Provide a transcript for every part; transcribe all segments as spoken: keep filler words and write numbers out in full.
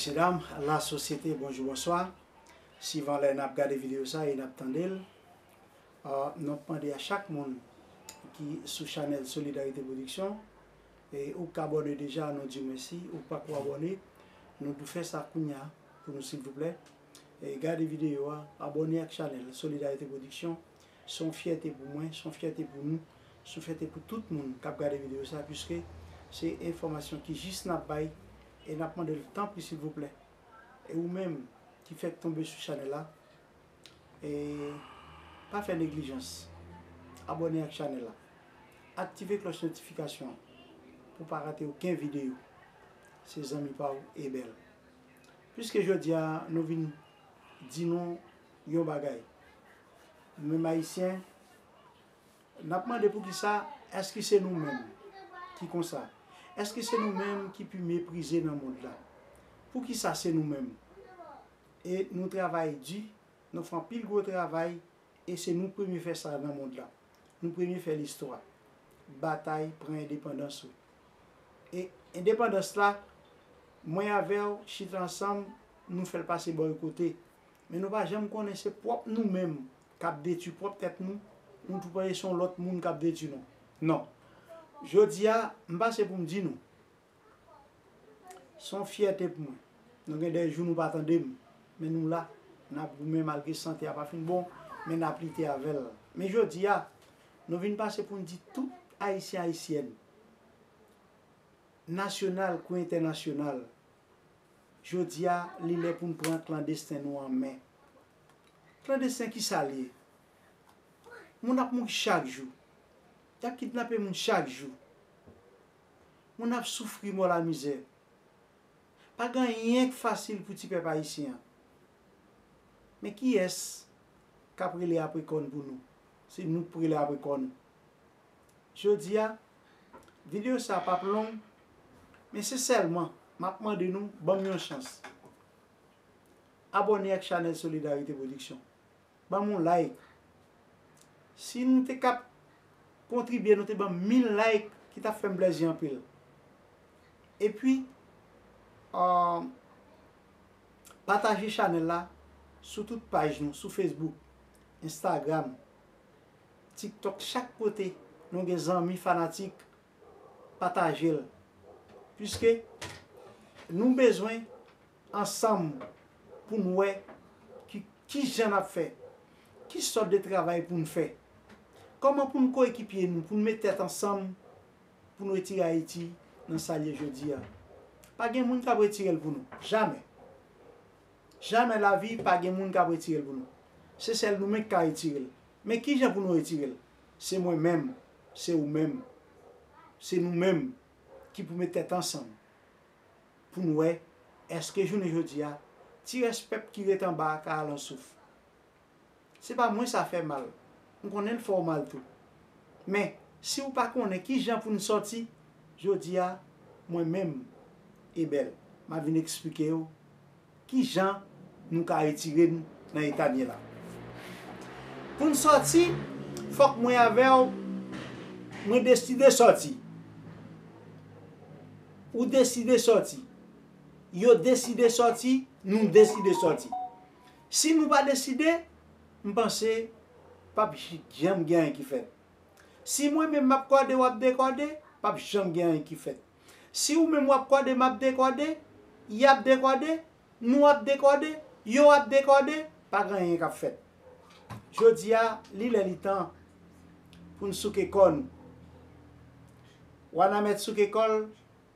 Mesye dam, lasosyete, bonjou, bonswa. Sivan lè n ap gade videyo sa e n ap tande l, ah, nou ap mande a chak moun ki sou chanèl Solidarité Production, e ou k abòne deja, nou di w mèsi, ou pa ko abòne, nou dwe fè sa kounya pou nou, silvouplè. E gade videyo a, abòne ak chanèl Solidarité Production. Se yon fyète pou mwen, se yon fyète pou nou, se yon fyète pou tout moun k ap gade videyo sa, piske se enfòmasyon ki jis n ap bay, e n ap mande l, tanpri, silvouplè, e ou menm ki fèk tonbe sou chanèl la, e pa fè neglijans, abòne ak chanèl la, aktive klòch notifikasyon an pou w pa rate okenn videyo. Se zanmi pa w, Ebèl. Piske jodi a nou vin di nou yon bagay, nou menm Ayisyen, n ap mande poukisa, èske se nou menm ki konsa? Èske se nou menm ki pi meprize nan mond la? Poukisa se nou menm? E nou travay di, nou fè anpil gwo travay, e se nou premye fè sa nan mond la. Nou premye fè listwa. Batay, pran endepandans ou. E endepandans la, mwen avè w chita ansanm, nou fè l pase bò yon kote. Men nou pa janm konnen se pwòp nou menm k ap detwi pwòp tèt nou, nou tou panse se yon lòt moun k ap detwi nou. Non. Jodi a, m pase pou m di nou, se yon fyète pou mwen. Nou gen de jou nou pa tande m, men nou la, n ap goumen malgre sante a pa fin bon, men n ap lite avè l. Men jodi a, nou vin pase pou n di tout Ayisyen, Ayisyèn, nasyonal kou entènasyonal, jodi a, li lè pou n pran klandesten nou an men. Klandesten, kisa l ye? Moun ap mouri chak jou. Y ap kidnape moun chak jou. Moun ap soufri mò lamizè. Pa gen anyen k fasil pou ti pèp ayisyen an. Men kiyès k ap rele apre kò n pou nou? Se nou k pou rele apre kò nou. Jodi a, videyo sa p ap long, men se sèlman, m ap mande nou, ban m yon chans. Abòne ak chanèl Solidarité Production. Ban m yon like. Si nou te kab kontribye, nou te ban m mil like, ki t ap fè m plèzi anpil. Epi, ah, pataje chanèl la sou tout paj nou, sou Facebook, Instagram, TikTok, chak kote nou gen zanmi fanatik, pataje l. Piske nou bezwen ansanm pou n wè ki, ki jan n ap fè, ki sòt de travay pou n fè, kòman pou n koekipye nou, pou n met tèt ansanm, pou n retire Ayiti nan sa l ye jodi a. Pa gen moun k ap retire l pou nou. Jamè. Jamè lavi, pa gen moun k ap retire l pou nou. Se sèl nou menm k ka retire l. Men ki jan pou nou retire l? Se mwen menm, se ou menm, se nou menm ki pou met tèt ansanm pou n wè èske jounen jodi a, ti rès pèp ki ret anba a ka al an souf. Se pa mwen sa fè mal. M konnen l fè w mal tou. Men, si w pa konnen ki jan pou n sòti, jodi a, mwen menm, Ebèl, m ap vin eksplike w ki jan nou ka retire n nan eta n ye la. Pou n sòti, fòk mwen avè w, mwen deside sòti. Ou deside sòti. Yo deside sòti, nou deside sòti. Si nou pa deside, m panse p ap j-, janm gen anyen ki fèt. Si mwen menm m ap kòde, w ap dekòde, p ap janm gen anyen ki fèt. Si ou menm w ap kòde, m ap dekòde, y ap dekòde, nou ap dekòde, yo ap dekòde, pa gen anyen k ap fèt. Jodi a, li lè li tan pou n souke kò nou. Wanament souke kò l,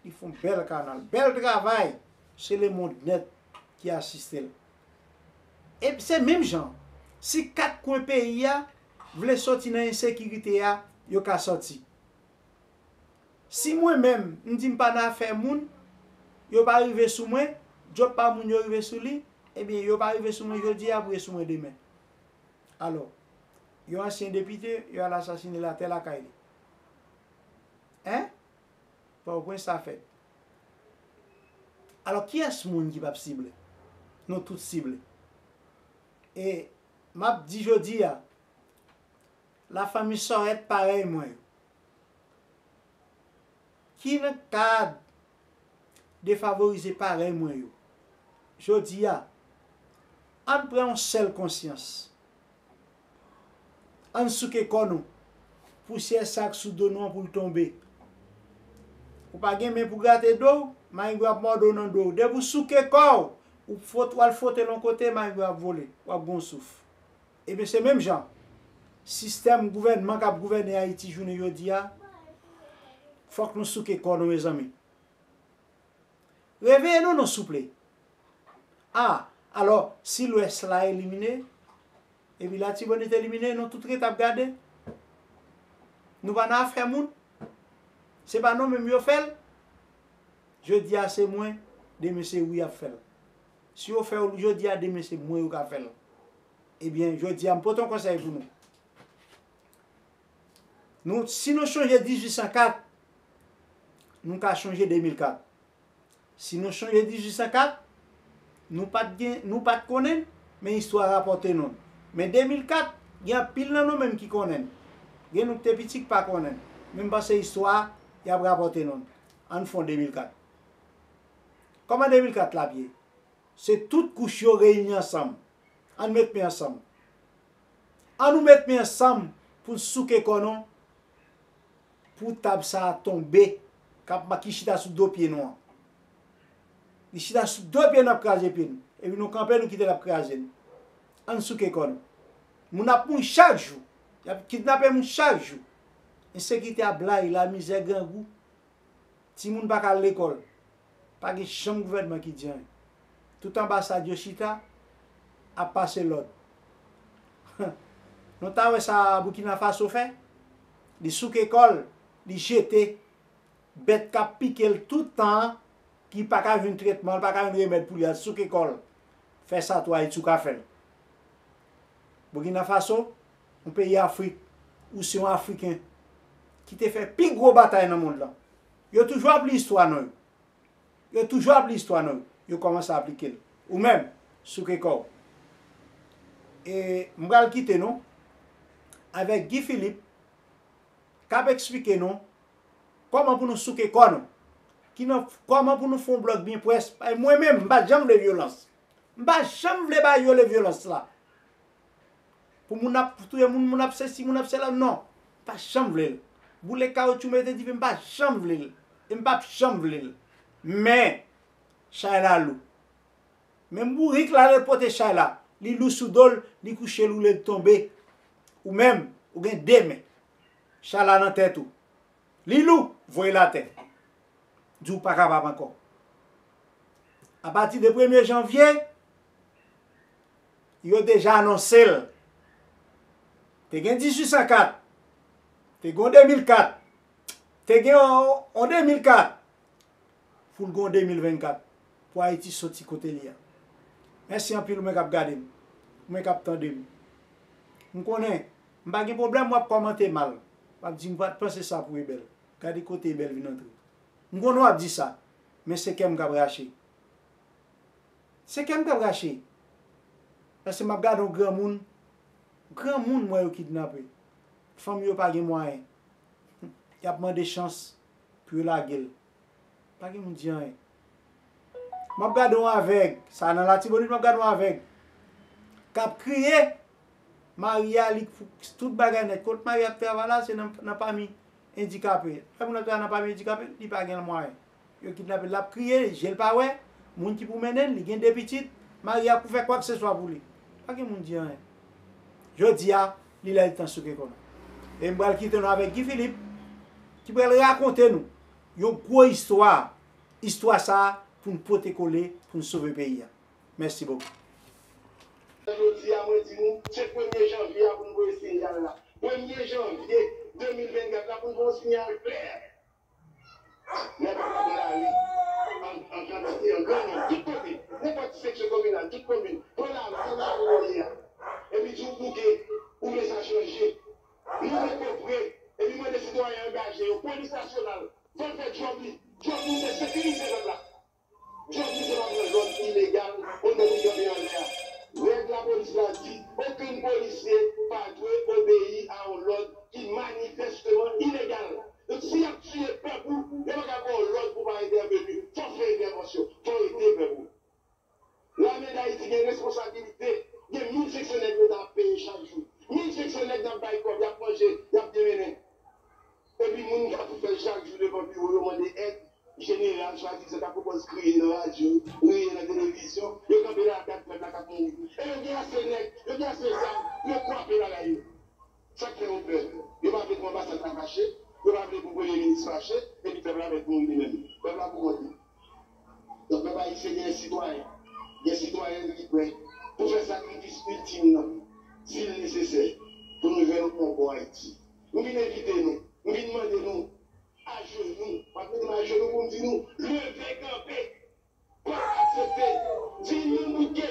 li fè yon bèl kanal. Bèl travay! Se lemonn nèt ki asiste l. E se menm jan, si kat kwen peyi a vle sòti nan ensekirite a, yo ka sòti. Si mwen menm, m di m pa nan afè moun, yo pa rive sou mwen, djòb pa moun yo rive sou li, ebyen, yo pa rive sou mwen jodi a pou yo sou mwen demen. Alò, yon ansyen depite, yo al asasine l atè lakay li. Hein? Pòtoprens sa fèt. Alò, kiyès moun ki p ap sible? Nou tout sible. E m ap di jodi a, lafanmi Sòrèt parèy mwen yo, ki nan kad defavorize parèy mwen yo, Jodi a, ann pran yon sèl konsyans. Ann souke kò nou. Pousyè sa k sou do nou an pou l tonbe. Ou pa gen men pou grate do w, marengo ap mòde w nan do w. Depi w souke kò w, ou fwot-, w al fwote l yon kote, marengo ap vole, w ap gen yon souf. Ebyen, se menm jan. Sistèm gouvènman k ap gouvène Ayiti jounen jodi a, fòk nou souke kò nou, mezanmi. Reveye nou non, souple. A, alò, si Lwès la elimine, epi Latibonit elimine, nou tout ret ap gade. Nou pa nan afè moun. Se pa nou menm yo fè l. Jodi a se mwen, demen se ou y ap fè l. Si yo fè w jodi a, demen se mwen yo ka fè l. Ebyen, jodi a, m pote yon konsèy pou nou. Nou, si nou chonje dizuit san kat, nou ka chonje de mil kat. Si nou chonje dizuit san kat, nou pa t gen, nou pa t konnen l, men istwa rapòte nou l. Men de mil kat, gen anpil nan nou menm ki konnen l. Gen nou ki te piti ki pa konnen l. Men m panse istwa, y ap rapòte nou l. Ann fè yon de mil kat. Kòman de mil kat la ap ye? Se tout kouch yo reyini ansanm. Ann met men ansanm. Ann nou met men ansanm pou n souke kò nou, pou tab sa a tonbe, k ap ma-, ki chita sou do pye nou an. Li chita sou do pye n ap kraze pye n. Epi nou kanpe, nou kite l ap kraze n. Ann souke kò nou. Moun ap mouri chak jou. Y ap kidnape moun chak jou. Ensekirite ap blayi, lamizè, grangou. Timoun pa ka al lekòl. Pa gen janm gouvènman ki di anyen. Tout anbasad yo chita, ap pase lòd. Nou ta wè sa Burkina Faso fè? Li souke kò l, li jete bèt k ap pike l tout tan an, ki pa ka jwenn tretman, li pa ka jwenn remèd pou li a, l souke kò l. Fè sa tou Ayiti ou ka fè l. Burkina Faso, yon peyi Afrik, ou se yon Afriken ki te fè pi gwo batay nan mond lan. Yo toujou ap li istwa nou yo. Yo toujou ap li istwa nou yo. Yo kòmanse aplike l. Ou menm, souke kò w. E m pral kite nou avèk Guy Philippe, k ap eksplike nou kòman pou nou souke kò nou. Ki nan, kòman pou nou fè yon blòk byen pwès. Paske mwen menm, m pa t janm vle vyolans. M pa janm vle bay yo le vyolans la. Pou moun ap touye moun, moun ap sesi, moun ap sela, non. M pa janm vle l. Boule kawotchou, mete dife, m pa janm vle l. E m p ap janm vle l. Men, chay la lou. Men bourik la, l pote chay la. Li lou sou do l, li kouche, l woule, l tonbe. Ou menm, ou gen de men. Chay la nan tèt ou. Li lou, voye l atè. Di w pa kapab ankò. Apati de premye janvye, yo deja anonse l. Te gen dizuit san kat, te gen de mil kat, te gen on, on de mil kat, pou l gen on de mil vennkat, pou Ayiti soti kote li a. Mèsi anpil, ou menm k ap gade m, ou menm k ap tande m. M konnen, m pa gen pwoblèm, w ap kòmante mal. W ap di m pa t panse sa pou Ebèl. Gade kote Ebèl vin antre. M konnen w ap di sa, men se kè m k ap rache. Se kè m k ap rache. Paske m ap gade yon granmoun, granmoun m wè yo kidnape. Fanmi yo pa gen mwayen. Y ap mande chans pou yo lage l. Pa gen moun di anyen. M ap gade yon avèg, sa nan Latibonit, m ap gade yon avèg k ap kriye. Mari a, li, tout bagay nèt. Kot mari a ap travay la, se nan, nan pami endikape. Lè moun ap travay nan pami endikape, li pa gen mwayen. Yo kidnape l, l ap kriye, je l pa wè. Moun ki pou mennen l, li gen de pitit. Mari a pou fè kwakseswa pou li. Pa gen moun di anyen. Jodi a, li lè li tan souke kò nou. E m pral kite nou avèk Guy Philippe, ki pral rakonte nou yon gwo istwa. Istwa sa a pou n pote kole, pou n sove peyi a. Mèsi bokou. Jodi a, mwen di nou, se premye janvye a pou n voye siyal la. Premye janvye de mil vennkat la pou n voye yon siyal klè. Nèg ap pran lari an, an kantite, an gran nonb, tout kote, nenpòt seksyon kominal, tout komin, pran lari, pran lari kounye a. Epi di w bouke, ou vle sa chanje. Nou vle kòpre, epi mande sitwayen angaje yo, polis nasyonal, fò l fè djòb li. Djòb nou se sekirize pèp la. Djòb nou se pa pran lòd ilegal, o non pou kanpe anlè a. Règ lapolis la di, okenn polisye pa dwe obeyi a yon lòd ki manifèsteman ilegal. Donk, si y ap tiye pèp ou, yo pa ka ba w lòd pou w pa entèveni. Fò w fè entèvansyon, fò w ede pèp ou. Yo kanpe la, gad pèp la k ap mouri. E yo gen ase nèg, yo gen ase zam pou yo kwape bagay yo. Sa k fè yo pè? Yo pa vle pou anbasad la fache, yo pa vle pou premye minis fache, epi pèp la mèt mouri li menm. Pèp la pou kont li. Donk, pèp ayisyen gen sitwayen, gen sitwayèn ki prè pou fè sakrifis iltim nan, si l nesesè, pou nou jwenn yon bon Ayiti. M vin envite nou, m vin mande nou, ajenou, m ap mete m ajenou pou m di nou, leve kanpe! Pa aksepte. Di nou bouke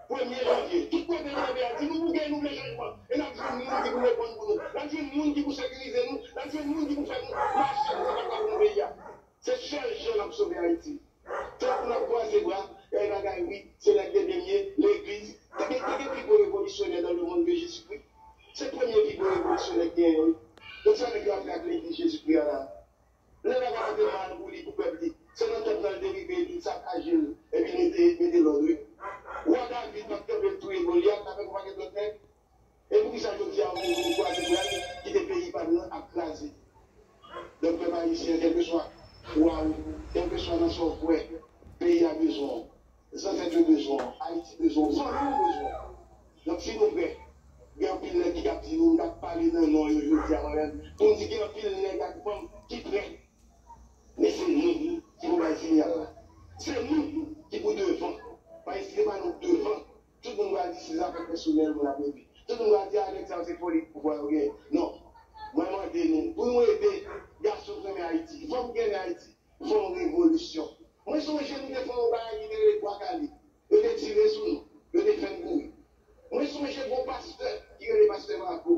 premye janvye. Tout kote nou leve a, di nou bouke, nou vle chanjman. E n ap jwenn moun ki pou reponn pou nou. N ap jwenn moun ki pou sekirize nou. N ap jwenn moun ki pou fè nou mache nan sa k ap fè pou nou peyi a. Se sèl jan n ap sove Ayiti. Tank n ap kwaze bra, e bagay wi, se nèg de demye, legliz. Te gen, te gen pi gwo revolisyonè dans le monde que Jésus-Christ. Se premye pi gwo revolisyonè ki genyen wi. Donk sa nèg yo ap fè ak legliz Jezikri a la. Lè bagay la te mal pou li, pou pèp li, se nan tèt nan l te rive, li sakaje l, epi l mete, mete lòd, wi. Wa David pa t kanpe l touye Golyat avèk yon pakèt lòt nèg. E poukisa jodi a, ou vin kwaze bra l, kite peyi pa n nan ap kraze? Donk, pèp ayisyen, kèlkeswa wa w, kèlkeswa nan sa w kwè, peyi a bezwen w. Zansèt yo bezwen w, Ayiti bezwen w, fanmi w bezwen w. Donk, si nou prè, gen anpil nèg ki t ap di nou, m t ap pale nan non yo jodi a, mwen menm, pou m di gen anpil nèg ak fanm ki prè. Men se nou ki pou bay sinyal la. Se nou ki pou devan. Paske si se pa nou k devan, tout moun pral di se zafè pèsonèl moun ap regle. Tout moun pral di a nèg sa yo se foli pouvwa yo genyen. Non. Mwen mande nou, pou nou ede gason k renmen Ayiti, fanm k renmen Ayiti, fè yon revolisyon. Mwen sonje nou te fè yon bagay ki te rele Bwa Kale. Yo te tire sou nou. Yo te fè n kouri. Mwen sonje gon pastè ki rele pastè Marco,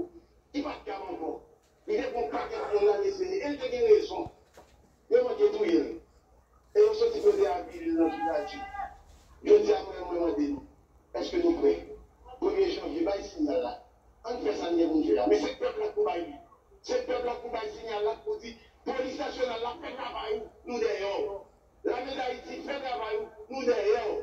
ki pa t kab ankò. Li te pran pakèt moun nan eseye, e l te gen rezon. Yo manke touye l. E yo soti kote a vire l nan tout radyo. Jodi a, mwen, mwen mande nou, èske nou prè? Premye janvye, bay sinyal la. Ann fè sa n gen pou n fè a. Men se pèp la k pou bay li. Se pèp la k pou bay sinyal la, k pou di, polis nasyonal la, fè travay ou, nou dèyè w. Lame Dayiti, fè travay ou, nou dèyè w.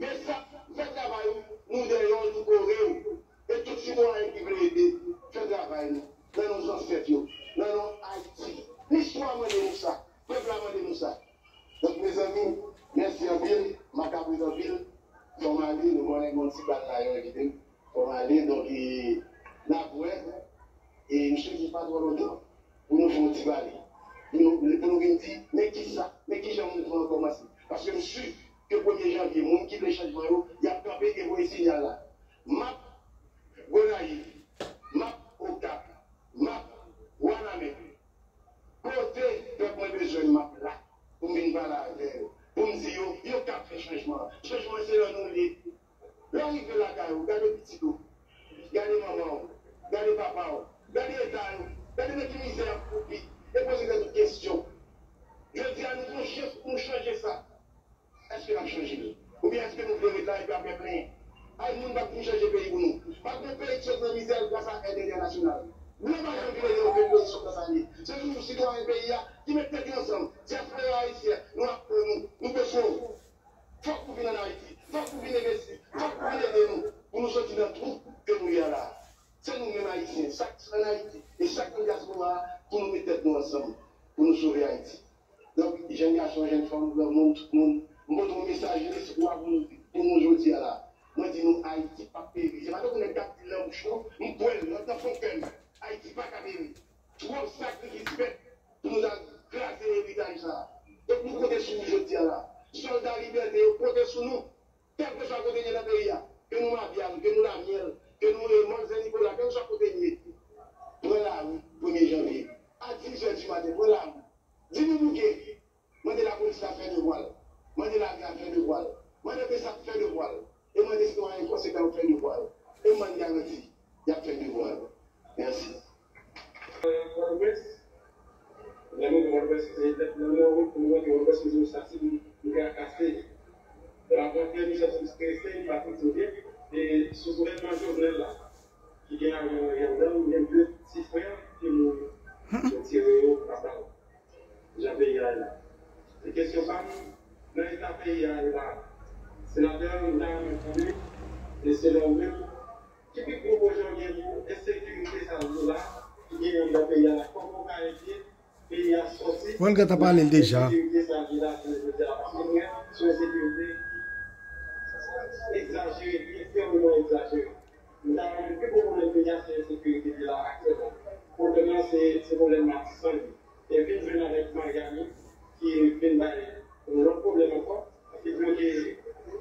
Besap, fè travay ou, nou dèyè w, nou kore w. E tout sitwayen ki vle ede, fè travay nou. Nan non zansèt yo, nan non Ayiti. Listwa mande nou sa, pèp la mande nou sa. Donk, mezanmi, mèsi anpil, m a kabrit anpil. Fò m ale, nou konnen gen yon ti bal la, yo envite m. Fò m ale, donk, e, n ap wè. E m swete pa twò lontan pou nou fè yon ti pale. Pou nou, pou nou vin di, men kisa, men kijan mouvman an kòmanse. Paske m si ke premye janvye, moun ki vle chanjman yo, y ap kanpe e voye sinyal la. M ap Gonayiv, m ap Okap, m ap Wanament. Kote pèp mwen bezwen m, m ap la pou m vin pale avè yo, pou m di yo, yo kab fè chanjman an. Chanjman an se nan nou l ye. Lè w rive lakay ou, gade pitit ou, gade manman w, gade papa w, gade eta yo, gade nan ki mizè y ap koupi, e poze tèt ou kesyon. Jodi a, nou gen yon chans pou nou chanje sa. Èske n ap chanje l? Oubyen èske nou vle ret la epi apre plenyen? Ay, moun pa t vin chanje peyi pou nou. Pa t gen peyi k sot nan mizè l gras a èd entènasyonal. Blan pa janm vin ede okenn peyi sot nan sa l ye. Se toujou sitwayen peyi a ki met tèt yo ansanm. Dyaspora ayisyen, nou ap pran nou, nou bezwen w. Fòk ou vin ann Ayiti. Fòk ou vin envesti. Fòk ou vin ede nou pou nou soti nan twou ke nou ye a la. Se nou menm Ayisyen, sa k ann Ayiti e sa k nan dyaspora a, pou nou met tèt nou ansanm, pou nou sove Ayiti. Donk, jèn gason, jèn fanm, granmoun, tout moun, m pote yon mesaj lespwa pou nou, pou nou jodi a la. Mwen di nou, Ayiti p ap peri. Se pa tankou nèg k ap di l nan bouch, non. M kwè l nan fon kè m. Ayiti pa ka peri. Twòp sakrifis fèt pou nou ta kraze eritaj sa a. Donk, nou konte sou nou jodi a la. Sòlda libète yo konte sou nou. Kèlkeswa kote n ye nan peyi a, ke nou Mabyal, ke nou Lamyèl, ke nou, eh, Manzè Nikola, kèlkeswa kote n ye, pran lari premye janvye. A dis è di maten, pran lari. Di nou bouke. Mande lapolis la fè devwa l. Mande lame a fè devwa l. Mande Besap fè devwa l. E mande sitwayen konsekan yo fè devwa yo. E m ban n garanti, y ap fè devwa yo. Mèsi. Pòtoprens, lè nou di Pòtoprens, se lè nou, nou rantre Pòtoprens, nou santi nou, nou kè a kase. Lapremyè, nou santi nou strese, nou pa santi nou byen. E sou gouvènman Jovenel la, ki gen avè Ariel Henry, gen de ti frè ki mouri. Yo tire yo a bal. Jan peyi a ye la. E kesyon pa m, nan eta peyi a ye la, senatè, m ta renmen konnen, e selon ou menm, ki pi gwo pwojè w gen pou ensekirite sa l ye la, ki genyen anndan peyi a la, kòman w ka ede peyi a sòti nan ensekirite sa l ye la, jounen jodi a la, paske nou wè, se ensekirite Mwen ta renmen pi gwo pwoblèm peyi a se ensekirite ki la aktyèlman. Pwoblèm nan se se pwoblèm nan san li. E vin jwenn avèk Miami ki vin bay yon lòt pwoblèm ankò. Ki bloke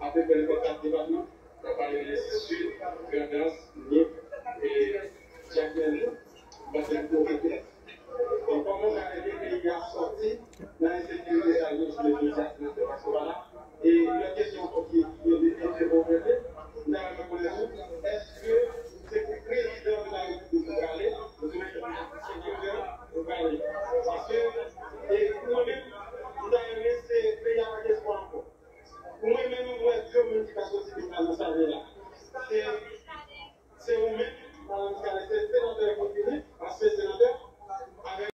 apeprè nenpòt kat depatman. Sa pale de Sid, Grandans, Nip, e Jakmèl, Batèm Pwovens. Donk kòman sa ede peyi a sòti nan ensekirite sa yo sou le peyi a nan se paske wala. E lòt kesyon ankò ki ki